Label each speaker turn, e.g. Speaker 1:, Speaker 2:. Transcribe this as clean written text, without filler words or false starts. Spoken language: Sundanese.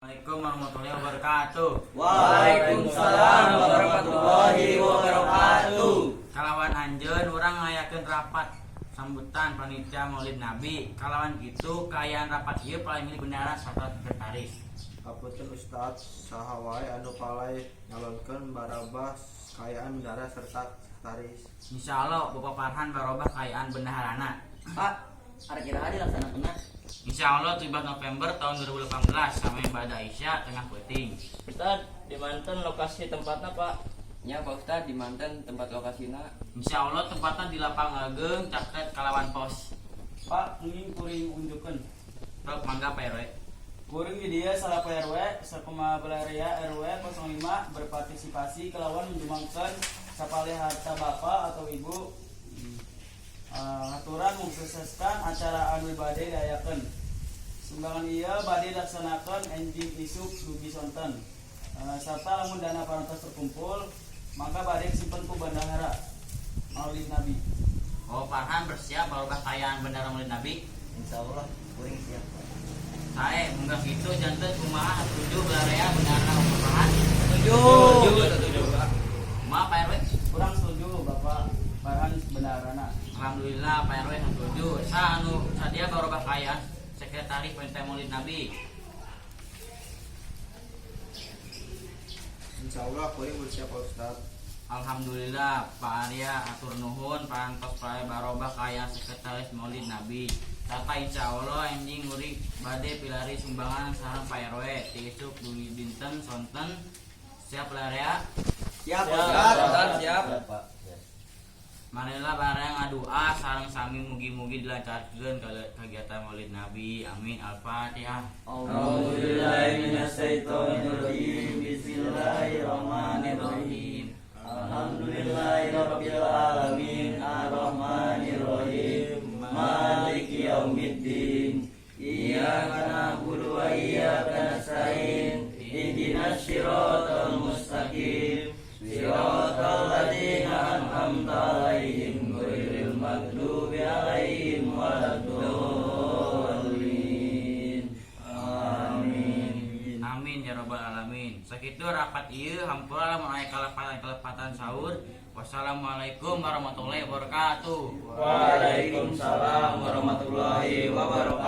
Speaker 1: Assalamualaikum warahmatullahi wabarakatuh.
Speaker 2: Waalaikumsalam warahmatullahi wabarakatuh.
Speaker 1: Kalawan anjeun urang ngayakeun rapat sambutan panitia Maulid Nabi. Kalawan kitu kaayaan rapat ieu paling milih bendahara serta sekretaris.
Speaker 3: Hapunten, Ustad, saha wae anu palay nyalonkeun barabah kaayaan bendahara serta sekretaris?
Speaker 1: Insya Allah Bapak Farhan barobah kaayaan bendaharana.
Speaker 2: Pak, arek iraha dilaksanakeunna?
Speaker 1: Insya Allah 17 November tahun 2018 sampai ba'da Isya tengah peuting.
Speaker 4: Ustad, di manten lokasi tempatnya, Pak?
Speaker 5: Ya, Pak Ustad, di manten tempat lokasina?
Speaker 1: Insya Allah tempatnya di lapang ageng caket kalawan pos.
Speaker 6: Pak, mungkin kuring unjukkeun.
Speaker 1: Rok, mangga, Pak RW.
Speaker 6: Kuring di dieu salaku RW sakumaha balarea RW 05 berpartisipasi kalawan menyumbangkan sapalih harta bapak atau ibu aturan mensukseskan acara anu bade diayakeun. Sumbangan ieu bade dilaksanakeun enjing isuk dugi sonten. Serta lamun dana parantos terkumpul, maka bade disimpen ku bendahara Maulid Nabi.
Speaker 1: Oh, Farhan bersiap barobah kaayaan bendahara Maulid Nabi?
Speaker 2: Insya Allah kuring siap, Pak.
Speaker 1: Sae, munggah kitu janten kumaha, setuju balarea bendahara Bapak Farhan?
Speaker 5: Setuju. Setuju, Pak.
Speaker 1: Kumaha, Pak RW?
Speaker 6: Kurang setuju Bapak Farhan bendaharana.
Speaker 1: Alhamdulillah, Pak RW setuju. Saha anu sadia barobah kaayaan sekretaris panitia Maulid Nabi?
Speaker 3: Insya Allah kuring bersiap, Pak Ustad.
Speaker 1: Alhamdulillah, Pak Arya, atur nuhun parantos pae barobah kaayaan sekretaris Maulid Nabi. Sarta insya Allah enjing kuring bade pilari sumbangan sareng Pak RW ti isuk dugi dinten sonten. Siap, balarea?
Speaker 2: Siap, Pak Ustad.
Speaker 5: Ustad, siap.
Speaker 2: Pak.
Speaker 1: Marilah bareng ngadua sareng sami, mugi-mugi dilancarkeun kegiatan Maulid Nabi. Amin. Al-Fatihah.
Speaker 2: A'udzubillahi. Bismillahirrahmanirrahim. Alhamdulillahirabbil alamin, arrahmanirrahim, maliki yaumiddin. Iyyaka na'budu wa iyyaka nasta'in. Ihdinas siratal mustaqim. Siratal ladzina an'amta 'alaihim, ghairil maghdubi 'alaihim waladdallin. Amin.
Speaker 1: Amin ya rabbal alamin. Sakitu rapat ieu, hampura lamun aya kalepatan-kalepatan saur. Wassalamualaikum warahmatullahi wabarakatuh.
Speaker 2: Waalaikumsalam warahmatullahi wabarakatuh.